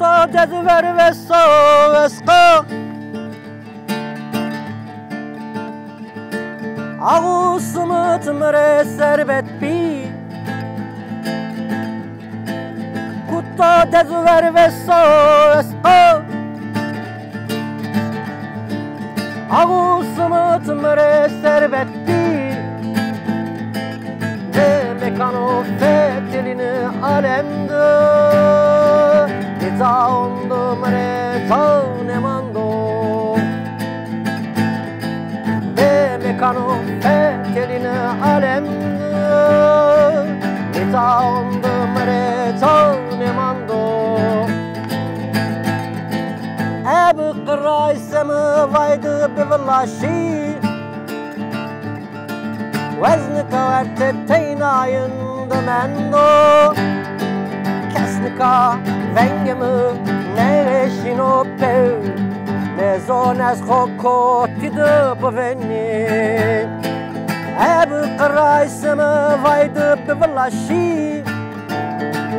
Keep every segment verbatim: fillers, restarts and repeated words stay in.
Dez ver ve so esqa. Ağu sımıt mı rê serbet bi. Kutta dez ver ve so esqa. Ağu sımıt mı rê serbet bi. Bê mekano fetelîni alem de, dê caon de mi rê caw nêmando. Bê mekano fetelîni alem de, dê caon de mi rê caw nêmando. Ebi qirayse mi vaydi bivilaşî. Weznika werte teynayin de mendo. Kes nika vengê mi nêşîno pê. Nêzon ez xo kotî de bivenî. Ebi qirayse mi vaydi bivilaşî.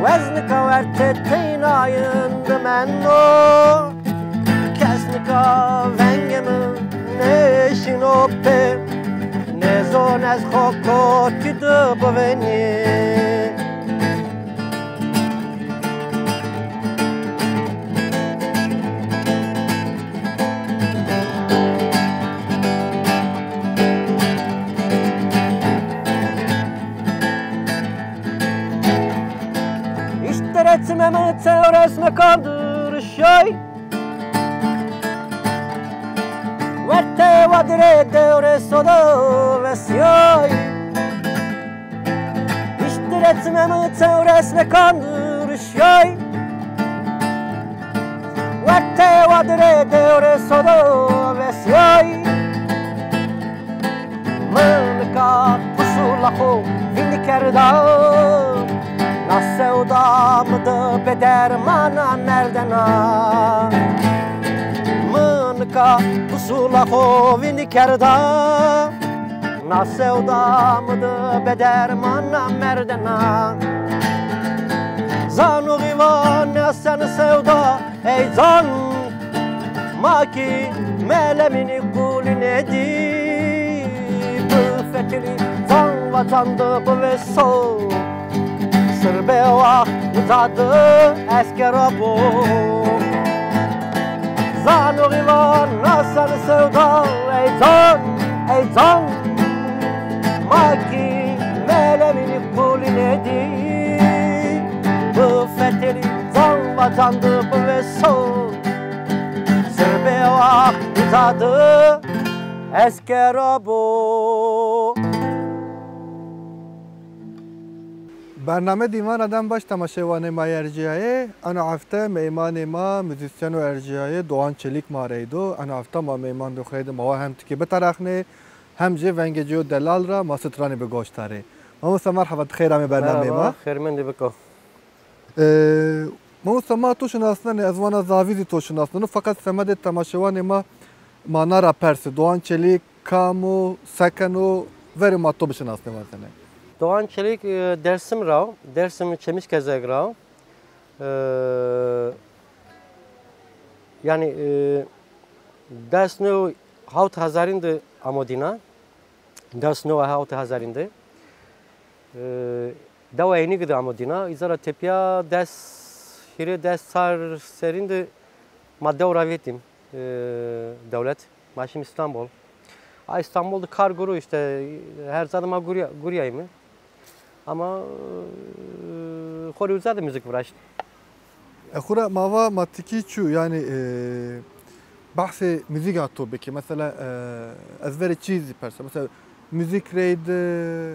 Weznika werte teynayin de mendo. Kes nika vengê mi nêşîno pê. Nêzon ez xo kotî de bivenî. İşte resme mi çew resme kandır şey. Werte wadirê dewrê sodo vesiyay. İşte resme mi çew resme kandır şey. Werte wadirê dewrê sodo vesiyay. Mi nika pusula xo vîndî kerda. Na sewda mi di bê dermana merdena. Mi nika pusula xo vîndî kerda. Na sewda mi di bê dermana merdena. Zano xîvan ne sen sewda. Ey can, ma kî melemînî qulî nêdî. Bi fetilî can va can di bivêso. Sirbê waxt uca di eskera bo. Zano xîvan na sen sewda. Ey can, ey can, ma kî melemînî qulî nêdî. Bi fetelî can va can di bivêso. Sirbê waxt uca di eskera bo. Bername Dîvana Dem Baş temaşewanê ma yê ercîyayê. Eno hefte meymanê ma, muzîsyen û ercîyayê Doğan Çelik ma reydo. Eno hefte ma meyman do xeyde ma wa hem tikê biterexnê, hem jî vengê ci yo delal ra ma stranê bi goş tarê. Mamosta merheba, ti xeyr amê bernameyê ma. Merhaba, xeyrmendî biko. Ee, mamosta ma to şinasnenê, ez vana zavî zî to şinasneno, feqet semedê temaşewanê ma, ma na ra persê, Doğan Çelik kam o, se keno, verê ma to bişinasnê wazene. Doğan Çelik, e, Dersim ra o, Dersim Çemişkezek ra o. E, yanî, e, des new hawt hezarîn de amo dîna. Des new hawt hezarîn de. E, dewa Eynîgî de amo dîna. Îza ra tepîya des, hîrê des çar serîn de ma dew ra vêtîm, e, dewlet. Ma şîm Îstanbul. A Îstanbul de kar guru îşte, her ca de ma gurîya-, gurîyayîme. Ama, e, xo rê uza de muzîk viraşt. E, xo ra ma va ma tikî çû, yanî, e, behsê muzîka to bikî. Mesela, e, ez verê çî zî persa. Mesela muzîk reyde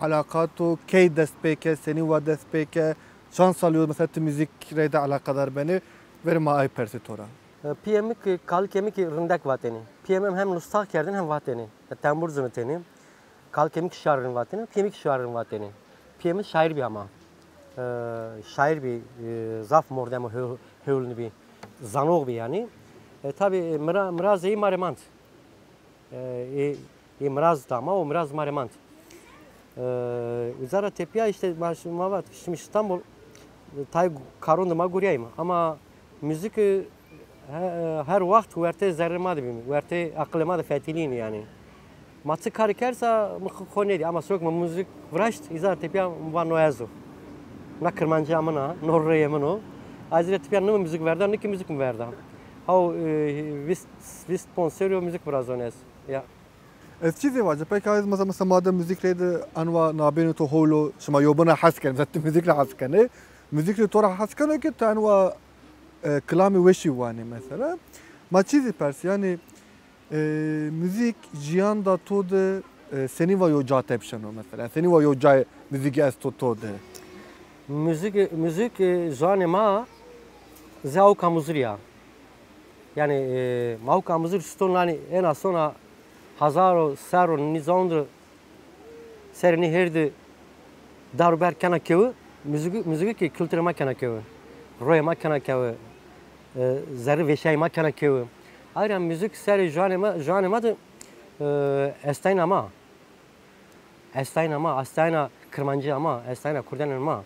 elaqa to key dest pê ke, senî wa dest pê ke, çand salî yo mesela ti muzîk reyde eleqedar benê, verê ma ay persê to ra. E, pîyê mi kî, kalikê mi kî rindek vatêne. Pîyê mi hem nustax kerdêne hem vatêne. E, tembur cinitêne. Kalikê mi kî şar rind vatêne, pîyê mi kî şar rind vatêne. Pîyê mi şaîr bî ama. E, şaîr bî, e, zaf mordemo hew-, hewlnî bî. Zanox bî yanî. E, tabî, e, mira-, mirazê yî ma rê mand. E, ê, ê miraz da ma, o miraz ma rê mand. E, uza ra tepîya îşte ma, ma vat, şîm Îstanbul, Tay karon de ma guriyayîme. Ama muzîk, e, he-, her waxt wertê zerrê ma de bîme, wertê aqilê ma de fetilîyîne yanî. Ma çi karî kersa, mi xo, xo nêdî. Ama sewk mi muzîk viraşt, îza tepîya mi va no ez o. Na kirmancîya min a, no rêyê min o. Ez rê tepîya ni mi muzîk verda, ni kî muzîk mi verda. Haw, e, vîst, vîst ponc serrî yo muzîk virazon ez. Ya. Ez çî zî vace, peyka ez mesela, mesela ma de muzîk rê de enwa nabênê to hol o, şima yobîna hes kenê, mesela ti muzîk ra hes kenê. Muzîk rê to ra hes keno ke ti enwa, e, kilamê weşî wanê mesela. Ma çî zî persî, yanî, e, muzîk jîyan da to de, e, senî va yo ca tepşeno mesela? Senî va yo cayê muzîkî esto to de? Muzîk, muzîk, e, ziwanê ma zê awka muzirî ya. Yanî, e, ma awka muzirî ston, yanî ena sona hazaro serro nîzon de serê nî hêr de dar û ber kena kewi, muzîk, muzîk kî kulturê ma kena kewi. Royê ma kena kewi. E, zerrî vêşayî ma kena kewi. Ayra muzîk serê ziwanê ma, ziwanê ma de, e, estayna ma. Estayna ma, estayna kirmancîya ma, estayna kurdenên ma,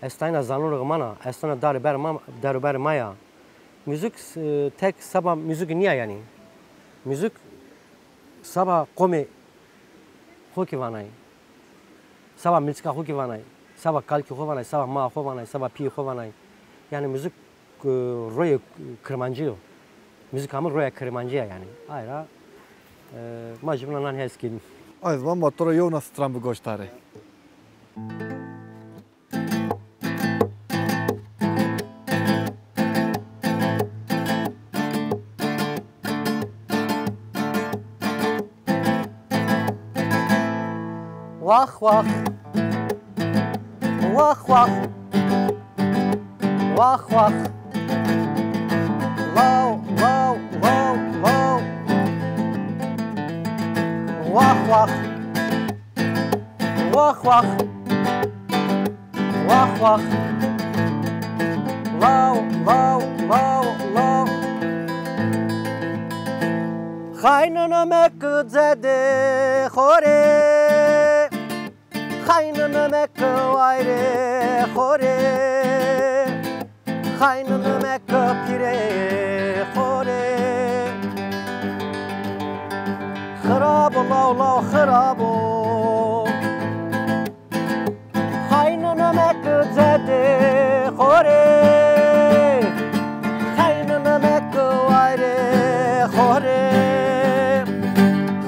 estayna zanûrê ma na, estayna dar û ber ma, dar û ber ma ya. Muzîk, e, tek seba muzîk nîya yanî. Muzîk seba qomê xo kî vanay. Seba milçika xo kî vanay. Seba kalkê xo vanay, seba maa xo vanay, seba pîyê xo vanay. Yanî muzîk, e, royê kirmancî yo. Muzîka mi roya kirmancî ya yanî. Ayra, e, ma jûbîna nan hes kîn. Ay zaman ma to ra yewna stran bi goş tarê. Wax wax. Wax wax. Wax wax. Law, law, law, law. Wax wax. Wax wax. Wax wax. Law, law, law, law. Xaynine meke cedê xo rê. Xaynine meke wayirê xo rê. Xaynine meke pîrê xo rê. Xirab o law law xirab o. Xaynine meke cedê xo rê. Xaynine meke wayirê xo rê.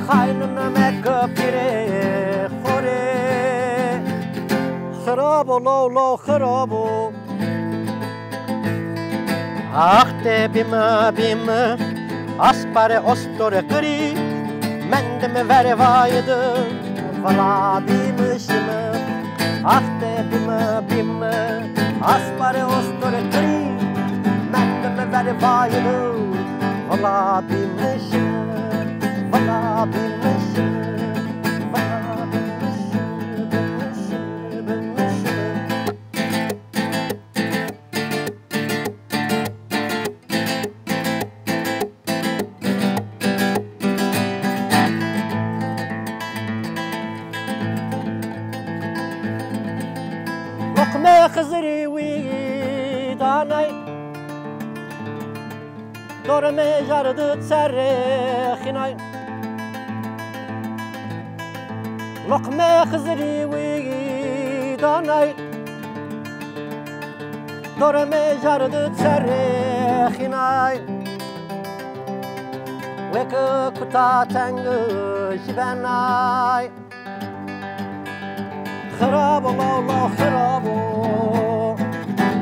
Xaynine meke pîrê xo rê. Xirab o law law xirab o. Ax de bîme bîme, asparê ostorê qirî, mendime verê vayî de, vila bîme şîme. Ax de bîme bîme, asparê ostorê qirî, mendime verê vayî de, vila bîme şîme, vila bîme şîme, vila bîme şîme, bîme şîme, bîme şîme. Loqmê Xizirî wî danay. Dormê jar de çerrê xînay. Loqmê Xizirî wî danay. Dormê jar de çerrê xînay. Weke kuta teng jî benay. Xirab o law law xirab o.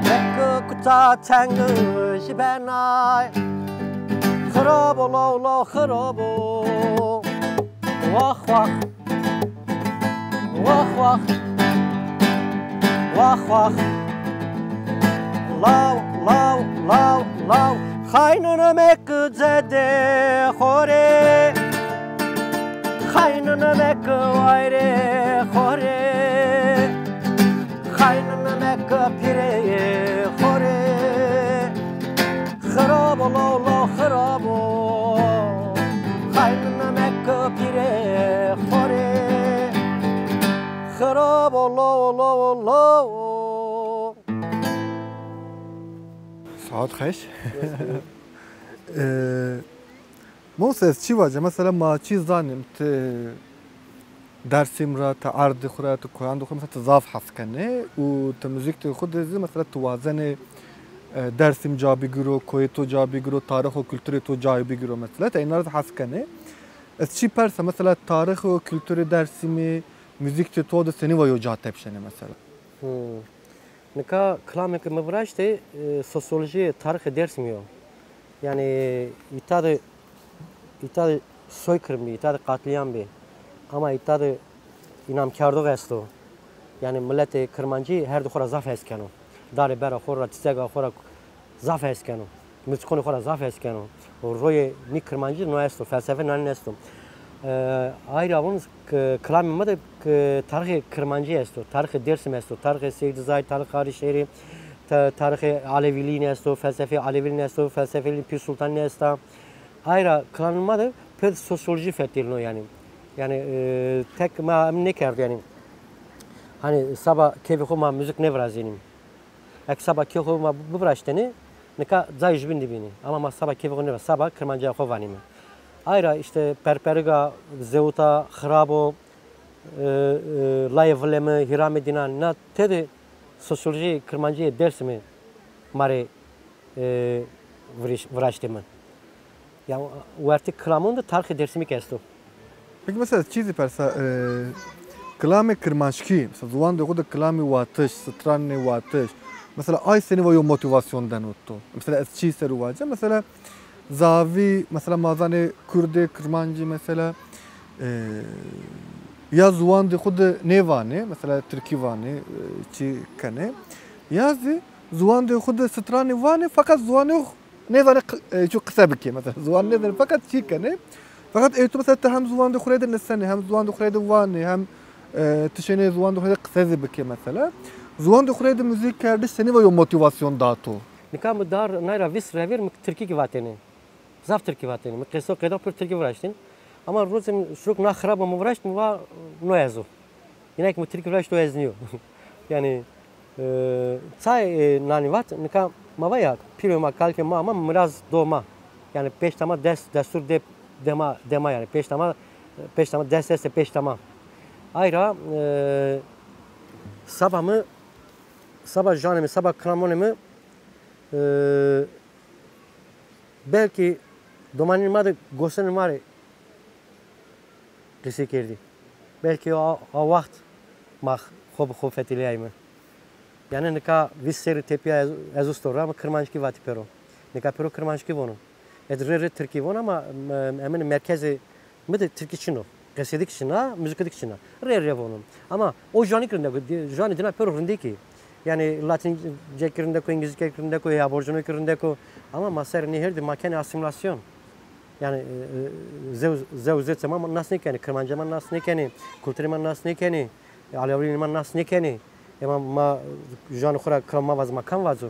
Weke kuta teng jî benay. Xirab o law law xirab o. Wax wax. Wax wax. Wax wax. Law law law law. Xaynine meke cedê xo rê. Xaynine meke wayirê xo rê. Xaynine meke pîrê xo rê. Xirab o law law xirab o. Xaynine meke pîrê xo rê. Xirab o law law law. Saet xeş. E, Mose, ez çi vace? Mesela ma çi zanim, ti Dersim ra, ti erdî xwu ra, ti koyan de xwu, mesela ti zaf hes kenê û ti muzîktê xwu de zî mesela ti wazenê, e, Dersim ca bigiro, koyê to ca bigiro, tarix û kulturê to cayê bigiro mesela. Ti êna ra zî hes kenê. Ez çi persa, mesela tarix û kulturê Dersimî, muzîktê to de senî wa yo ca tepşenê mesela? Hmm. Nika kilamê ke mi viraştê, e, sosyolojî tarixê Dêrsimî yo. Yanî îta de, îta de soykırım bî, îta de qatlîam bî. Ama îta de înamkerdox esto. Yanî miletê kirmancî her di xo ra zaf hes keno. Darê bera xo ra, çîçega xo ra zaf hes keno. Muzîkonê xo ra zaf hes keno. Û royê nî kirmancî no esto, felsefe nanîn esto. E, ayra vûn k-, kilamê mi de k-, tarixê kirmancî esto, tarixê Dêrsim esto, tarixê Seyîd Rizayî, tarixê Arîşehîrî, ta-, tarixê Alevîlînî esto, felsefeyê Alevîlînî esto, felsefeyê Pîr Sultanî esta. Ayra kilamê ma de pêr sosyolojî fetelîno yanî. Yanî, e, tek ma em nêkerdo yanî. Hanî saba keyfê xo ma muzîk nêvirazenîm. Eke saba keyfê xo ma biviraştenê, nika cayê jubîn de bînê. Ama ma saba keyfê xo nêva, saba kirmancîya xo vanîme. Ayra îşte Perperiga, Zewta, Xirabo, e, e, Layê Vilê Mi, Hîramê Dînan, na tede sosyolojî kirmancîyê Dêrsimî ma rê, e, virîş-, viraştê mi. Ya wertê kilamon de tarixê Dêrsimî kî esto. Peki mesela çî zî persa, e, kilamê kirmanckî, mesela ziwandê xo de kilamî watiş, stranê watiş, mesela ay senî wa yo motîvasyon deno to? Mesela ez çî ser o vace? Mesela zavî, mesela ma zanê kurdê, kirmancî mesela, e, ya ziwandê xo de nêvanê, mesela tirkî vanê, e, çî kenê, ya zî ziwandê xo de stranê vanê, feqet ziwanê xo nêzanê qi-, e, çi qise bikê mesela. Ziwan nêzanê, feqet çî kenê. Feqet ê tu mesela ti hem ziwandê xwu rê de nisenê, hem ziwandê xwu rê de wanê, hem, e, ti şênê ziwandê xwu rê de qise zî bikê mesela. Ziwandê xwu rê de muzîk kerdiş senî va yo motîvasyon da to? Nika mi dar nay ra vîst revîr mi tirkî kî vatêne. Zaf tirkî vatêne. Mi qeso qeda pir tirkî viraştên. Ama rojê mi şirok na xirab o mi viraşt, mi va no ez o. Yine ki mi tirkî viraşto ez nîyo. Yanî, e, çay, e, nanî vat, nika ma va ya, pîrê ma, kalkê ma, ama miraz do ma. Yanî pêşta ma des, destur de, dema, dema yanî. Pêşta ma, pêşta ma des este pêşta ma. Ayra, e, saba mi, saba janê mi, saba kilamonê mi, e, belkî domanî ma de gosenê ma rê qisey kerdî. Belkî a, a waxt ma xo bi xo fetelîyayîme. Yanî nika vîst serrî tepîya ez, ez usto ra mi kirmanckî vatî pêro. Nika pêro kirmanckî vono. Ez rê rê tirkî vono ama, em, emin merkezê mi de tirkî çin o. Qesê de kî çin a, muzîkî de kî çin a. Rê rê vono. Ama o janî kî rindek o, di-, janî dîna pêro rindek î. Yanî latîncek kî rindek o, îngilîzcek kî rindek o, ya aborîjîno kî rindek o. Ama ma ser nê her de ma kenê asîmîlasyon. Yanî, e, e, zew, zew zêçe ma nas nêkenê, kirmancê ma nas nêkenê, kulturê ma nas nêkenê, e, alewînê ma nas nêkenê. E, ma, ma janê xo ra kilam ma vazo, ma kam vazo?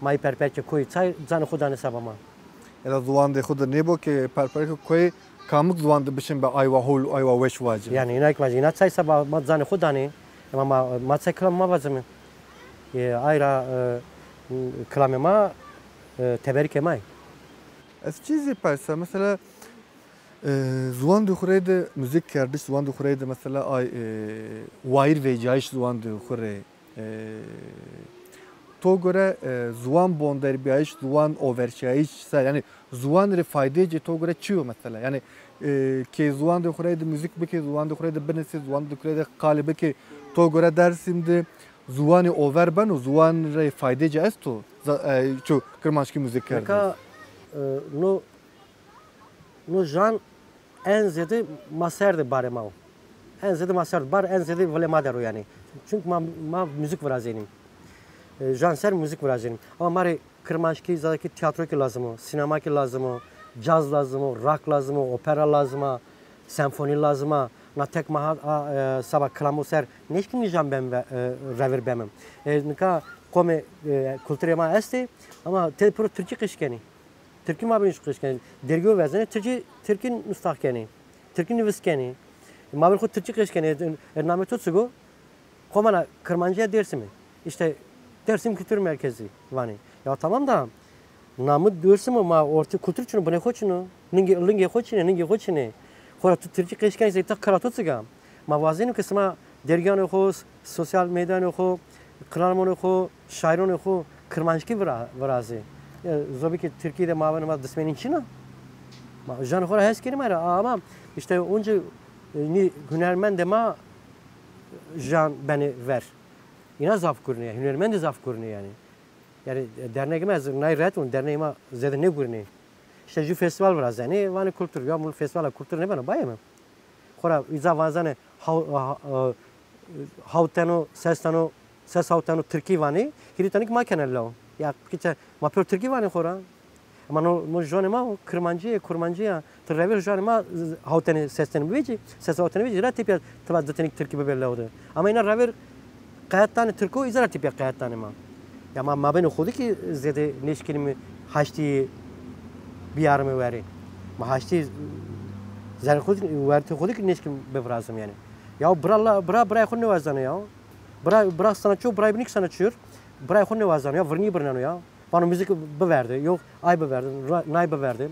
Ma yê perperkê koyî çay canê xo danê seba ma? Ela ziwandê xo de nêbo ke perperkê koyî kamik ziwan de bişin be ay wa hol, ay wa weş vacin. Yanî îna kî vacin, îna çay seba ma canê xo danê, e, ma, ma, ma çay kilam ma vazime. E, ay ra, e, kilamê ma, e, teberikê ma yê. Ez çî zî persa, mesela, e, ziwandê xwu rê de muzîk kerdiş, ziwandê xwu rê de mesela ay, e, wayîr vecîyayîş ziwandê xwu rê, e, to gore, e, ziwan bonderbîyayîş, ziwan overşîyayîş ser, yanî ziwan rê faydeyê ci to gore çi yo mesela? Yanî, e, ke ziwandê xwu rê de muzîk bikê, ziwandê xwu rê de binisê, ziwandê xwu rê de qalê bikê, to gore Dersim de ziwanê over beno, ziwan rê faydeyê ci esto? Za-, e, ço kirmanckî muzîk kerdin? Nika, e, no, no jan en zêde ma ser de barê ma o. En zêde ma ser de bar, en zêde vilê ma der o yanî. Çunkî ma, ma muzîk virazenîm. E, jan ser muzîk virazenîm. Ama ma rê kirmanckî, zazakî tîyatro kî lazim o, sînema kî lazim o, caz lazim o, rock lazim o, opera lazim a, senfonî lazim a. Na tek ma ha, a, e, seba kilamo ser nêşkî nîjan bem ve, e, revir bemim. E, nika qomê, e, kulturê ma estê, ama tê piro tirkî qîş kenî. Tirkî ma binî qîş kenî. Dergî yo vezenê tirkî, tirkî nustaq kenî. Tirkî nivîs kenî. Ma bir xo tirkî qîş kenî. E, namê to çik o? Komela Kirmancîya Dêrsimî. Îşte Dersim Kültür Merkezi vanê. Ya tamam da, namı Dêrsim o, ma ortê kultur çino, binê xo çino. Ningê, lingê xo çinê, ningê xo çinê. Xora tu Tirkî qeşkenê, zey ta kira to çik a. Ma wazenî ke sima dergîyanê xo, sosyal meydanê xo, kilamonê xo, şaironê xo kirmanckî vira-, virazê. E, zobî ke Tirkî de mabênê ma dismenîn çin a. Ma jan xo ra hes kenî ma ra, ama îşte onca, e, nî hunermendê ma jan benê ver. Îna zaf gurînê, hunermendî zaf gurînê yanî. Yanî, e, dernegê ma ez nay ret vûn, dernegê ma zêde nêgurînê. Îşte jû festîval virazenê, vanê kultur. Ya mi festîvala kultur nêbeno, bayê mi. Xora îza vanzanê haw-, ha-, e, hawteno, sesteno, ses hawteno tirkî vanê, hîrê tenî kî ma kenê lew. Ya kî çe, ma pêro tirkî vanê xora. Ama no, no jonê ma o, kirmancî yê, kurmancî ya. Ti revêr jonê ma, z-, hawtenê sestenê bivêcî, ses hawtenê bivêcî, ra tepîya ti va di tenî tirkî bibê lew de. Ama îna revêr qeyet danê tirko, îza ra tepîya qeyet danê ma. Ya ma mabênê xo de kî zêde nêşkenîme haştî biyarime werê. Ma haştî zerrê xo de, wertê xo de kî nêşkenîme bivirazime yanî. Ya bira la, bira, birayê xo nêwazeno ya. Bira, bira sanatçî yo, birayê binî kî sanatçî yo. Birayê xo nêwazeno ya, virnî birneno ya. Vano muzîk biverde, yo ay biverde, ra-, nay biverde.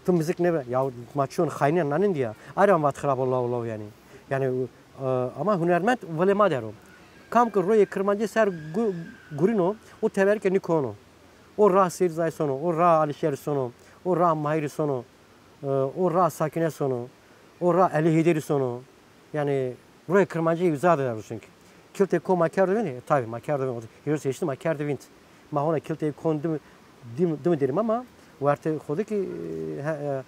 Tu muzîk nêbe-, ya ma çîyon xaynîyan nanên dîya. Ayrı ama vat xirab o law law yanî. Yanî, e, ama hunermend vilê ma der o. Kam ki royê kirmancî ser gu-, gurîno, o teberî ke nî kono. O ra Seyîd Zay sono, o ra Alîşêr sono, o ra Mahîrî sono, e, o ra Sakîne sono, o ra Elî Heyderî sono. Yanî royê kirmancî uza de der o çunkî. Kiltê ko ma kerdo vînd, e, tabî ma kerdo vînd. Hîris heştî ma kerdo vînd. Ma hona kiltê kon dim, dim, dim derîm ama wertê xo de kî, e, he, e,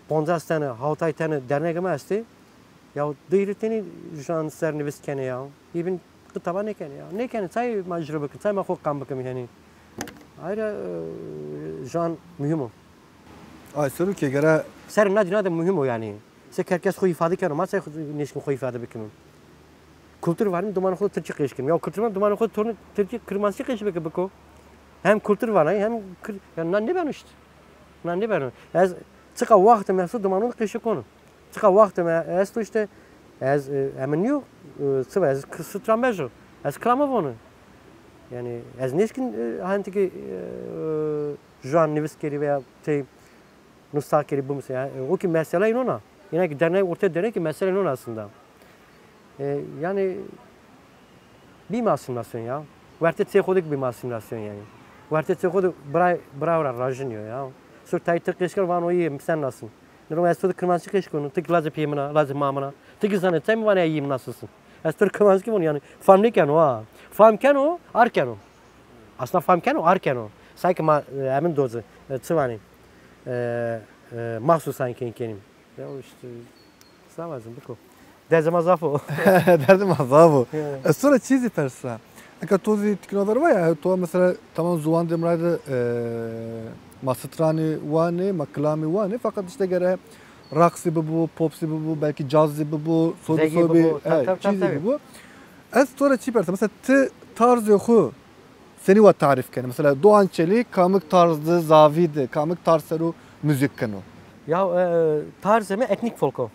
poncas tene, hawtay tene dernegê ma estê. Ya di hîrê tenî jan ser nivîs kenê ya. Îbin kitaba nêkenê ya. Nêkenê, çay ma ci rê bikin, çay ma xo qan bikin yanî. Ayrı, e, jan muhîm o. Ay, sero ke gere. Ser na dîna de muhîm o yanî. Se herkes xo îfade keno, ma se nêşkîn xo îfade bikîme. Kultur vanîme, domanê xo de tirkî qeş kenîme. Ya kultur vanîme, domanê xo de tornê tirkî, kirmanckî qeş bike biko. Hem kultur vanay, hem kir-, ya na nêbeno îşte. Na nêbeno. Ez çiqa wextê mi esto domanû de qeşî kono. Çiqa wextê mi esto îşte, ez, e, emin nîyo, e, çi va, ez k-, stranbej o. Ez kilame vono. Yanî ez nêşkîn, e, hentî ke, e, juan nivîs kerî veya tey nusxa kerî bimusê. Yanî, e, o kî mesela înon a. Îna kî dernek, ortê dernek kî mesela înon aslında. E, yanî bîme asîmîlasyon ya. Wertê çê xo de kî bîme asîmîlasyon yanî. Wertê çê xo de biray, biray ra rajin yo ya. Sur tayê ti qeş keno vano yê mi sen nasîn. Niro ez to de kirmanckî qeş keno, ti kî lacê pîyê min a, lacê ma min a. Ti kî zanê, çay mi vanê yê mi nasîn. Ez to rê kirmanckî vano yanî. Fam nêkeno ha. Fam keno, ar keno. Aslında fam keno, ar keno. Sanki ma, e, emin dozi, e, çi vanê, e, e, mahsus sanki kenîm. Ya işte, sağ olasın, biko. Derdê ma zaf o. Derdê ma zaf o. Ya. Ez to ra çî zî persa. Eka to zî tikno ver va ya, to mesela tamam ziwan de mirayde, e, ma stranî wanê, ma kilamî wanê, fakat işte gere raqsî bibo, pop zî bibo, belkî caz zî bibo, sobî sobî, bibo, tabii, evet, tabii, çî zî bibo. Ez to ra çî persa, mesela ti tarzê xo senî wa tarîf kenê? Mesela Doğan Çelik kamik tarz de zavî de, kamik tarz ser o muzîk keno? Ya, e, tarzê mi etnik folk o.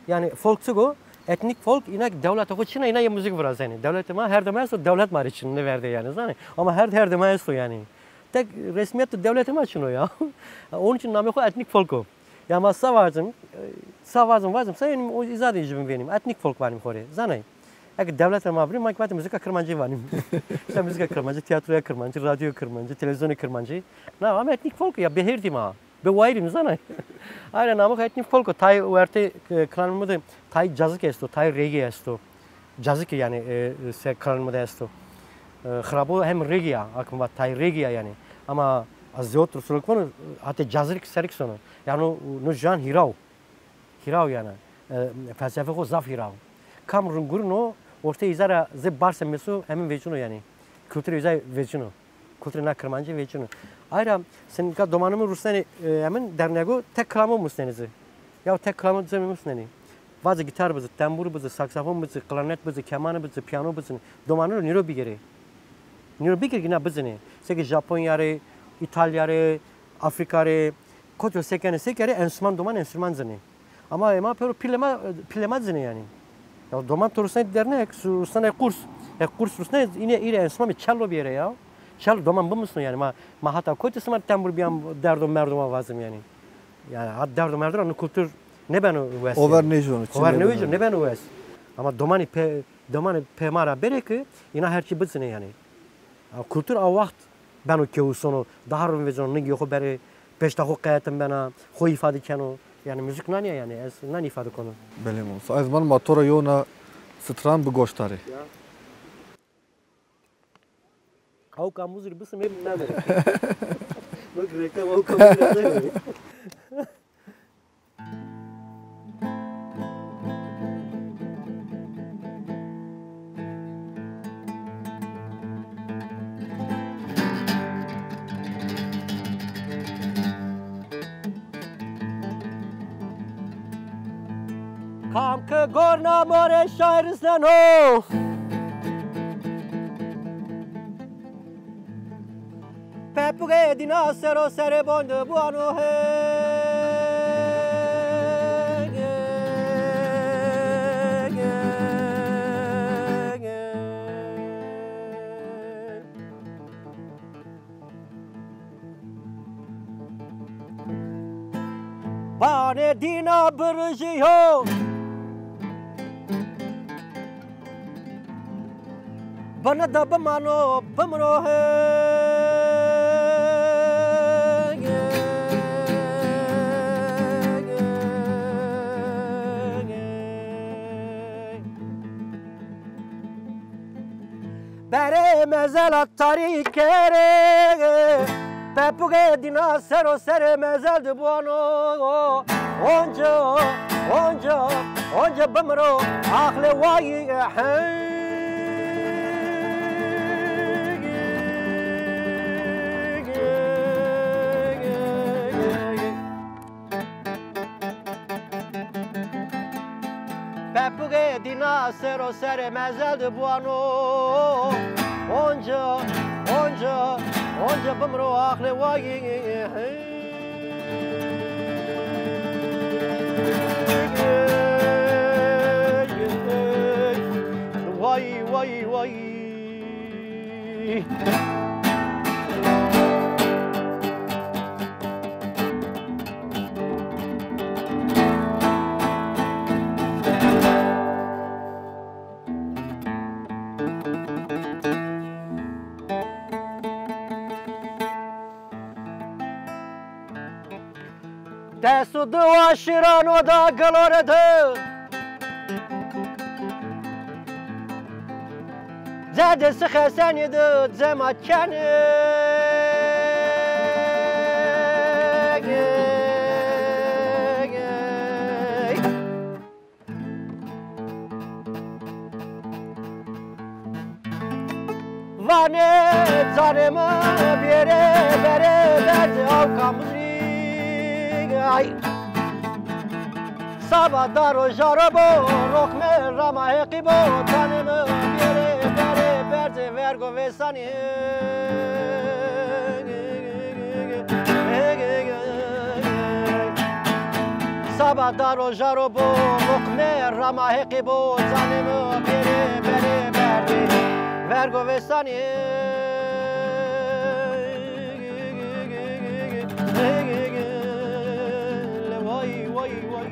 Yanî folk çik o? Etnik folk, îna kî dewleta xo çin a, îna yê muzîk virazenê. Dewletê ma her dema esto, dewlet ma rê çin nêverdê yanî, zanê. Ama her, her dema esto yanî. Tek resmîyet de dewletê ma çin o ya. Onun için namê xo etnik folk o. Ya ma sa vacim, e, sa vacim, vacim, sa yanî o îza de jî vînîm. Etnik folk vanîm xo rê, zanê. Eke dewleta ma virî, ma kî vatî muzîka kirmancî vanîm. Îşte muzîka kirmancî, tîyatroya kirmancî, radyoya kirmancî, televîzyonê kirmancî. Na, ama etnik folk ya, bêhêrdî ma. Bi wayirî mi zanay. Aynen, namê xo etnik folk o. Tay wertê, e, kilamê mi de tay cazîk esto, tay reggae esto. Cazîk yanî, e, se kilamê mi de esto. E, xirabo hem reggae ya, akım va tay reggae ya yanî. Ama az zewt rusuluk vano, hatê cazîk serik sono. Yanî no, no jan hîra o. Hîra o yanî. E, felsefe xo zaf hîra o. Kam rung gurîno, ortê îza ra zê barse meso emin vecîno yanî. Kulturê îza vecîno. Kulturê na kirmancî vecîno. Ayra, sen ka domanê mi rusnenê, e, emin dernego tek kilamo musnenê zî. Ya tek kilamo zî musnenê. Vacê gitar bizî, tembur bizî, saksafon bizî, klarnet bizî, keman bizî, piyano bizî. Domanê ro nîro bigêrê. Nîro bigêrê kî na bizinê. Seke Japonya rê, Îtalya rê, Afrika rê, kotî ro se kenê, se kerê, enstrûman doman enstrûman zinê. Ama ê ma pêro pîlê ma, pîlê ma zinê yanî. Ya doman to rusnay dernek, su-, rusnay kurs. E, kurs rusnay, îne îre enstrûman bî, çelo bîyere ya. Şel doman bimusno yanî, ma, ma hata kotî sima tembur bîyan derdo merduma vazim yanî. Yanî hat derdo merdo ra no kultur nêbeno wes yanî. Over nêjono, çi nêbeno. Over nêjono, nêbeno wes. Ama domanî pê, domanî pê ma ra bêrê ki îna her çî bizînê yanî. A, kultur a waxt beno kewû sono, daha rind veceno, ningê xo berê, peşta xo qeyetin bena, xo îfade keno. Yanî muzîk nanî ya yanî, ez nanî îfade kono. Belê mamo. Ez vana ma to ra yewna stran bi goş tarê. Ya. Awka Muzrî bisimê, memê. Bak, reklam Awka Muzrî. Kam ke gorna morê şair îsneno. Pepûgê dîna sero serê bon de buano he. Banê dîna birijîyo. Bina de bimano, bimro he. Berê mezela tarî kerê, pepûgê dîna sero serê mezel de buano. Onca, onca, onca bimiro, axlê wayî, hey. Pepûgê dîna sero serê mezel de buano. Onca, onca, onca bimiro axlê wayî. Wayî, wayî, wayî. Dest û diwa şîrano da gilore de. Zedê sixesenî de cema kenê. Vanê canê mi bêrê berê berdê Awka Muzrî. Ay. Saba da roja ro bo, roxmê rama Heqî bo, canê mi bêrê berê berdê vergo vêsanî. Saba da roja ro bo, roxmê rama Heqî bo, canê mi bêrê berê berdê vergo vêsanî. Way, way, way.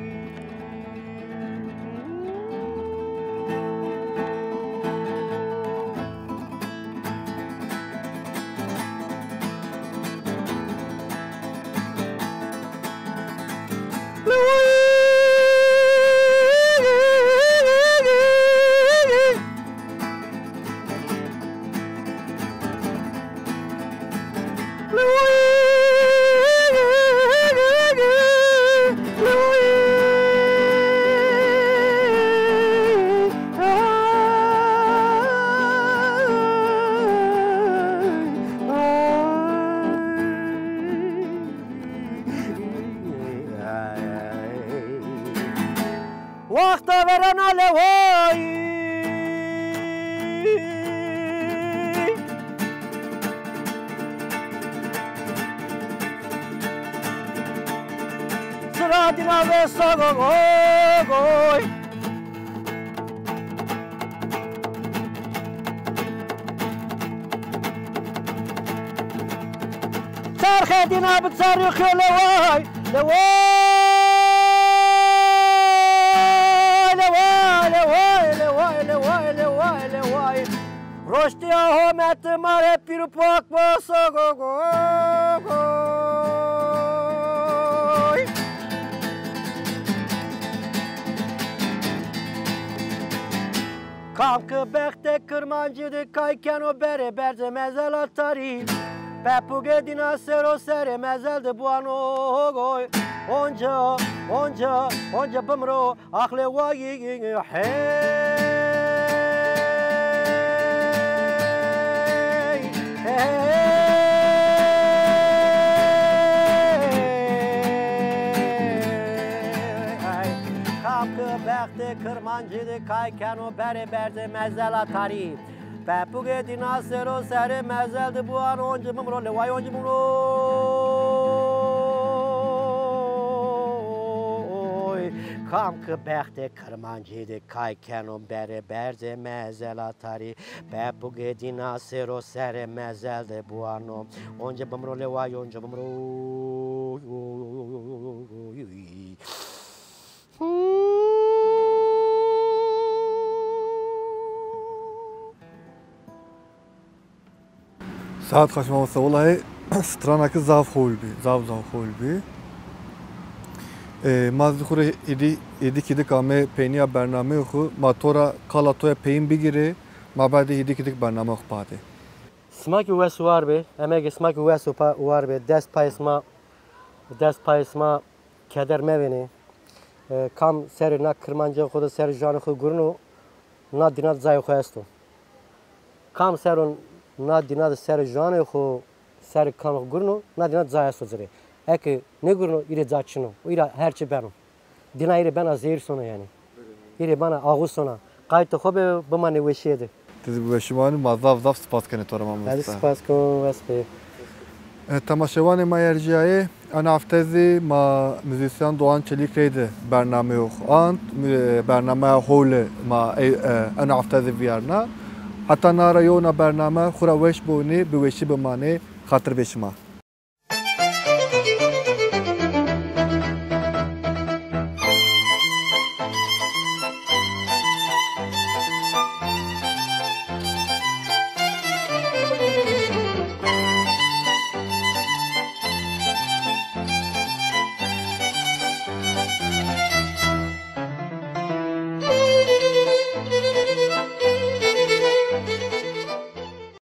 Wexta verena lewayî. Sira dîna ve sogo goy. Terxê dîna bi çarî xîyo leway, leway, leway, leway. Roştîya hometi ma rê pîr û pak bo so go go goy. Kam ki bextê kirmancî di kay keno berê berzê mezela tarî. Pepûgê dîna sero serê mezel di buano goy. Onca, onca, onca bimro axlê wayî hey. Hey, hey. Kam ki bextê kirmancî di kay keno berê berzê mezela tarî. Pepûgê dîna sero serê mezel di buan onci mimro leway onci mimro. Kam ki bextê kirmancî di kay keno berê berzê mezela tarî. Pepûgê dîna sero serê mezel di buano onci bimro leway onci mimro. Saet xweş mamoste. Wellahî stranakî zaf hol bî. Zaf zaf hol bî. E, ma zî xwu rê êdî, êdî kîdik amê peynîya bernameyê xwu. Ma to ra qala to ya peyîn bigîrê. Ma badê êdî kîdik bernameyê xwu padê. Sima kî wes û war bê, emegê sima kî wes û pa-, war bê, dest payê sima, dest payê sima keder mevênê. E, kam serê na kirmancê xo de serê juanê xo gurino, na dîna de cayê xo esto. Kam sero na dîna de serê juanê xo, serê kanê xo gurino, na dîna de cayê esto ci rê. Eke nêgurino, îrê ca çin o. Îra her çi beno. Dîna îrê bena zehîr sona yanî. Îrê bena axû sona. Qaytê xo bê, bimanê weşîye de. Ti zî bi weşî manî, ma zaf zaf spas kenê to ra mamoste. Ez zî spas kon, wes bê. E, temaşewanê ma erjîyayê, ena hefte zî ma muzîsyen Doğan Çelik reyde bernameyê xo ant, mu-, e, bernameya hole ma ey, e, ena hefte zî vîyarna. Heta na ra yewna bername xwu ra weş bonê, bi weşî bimanê, xatir bê şima.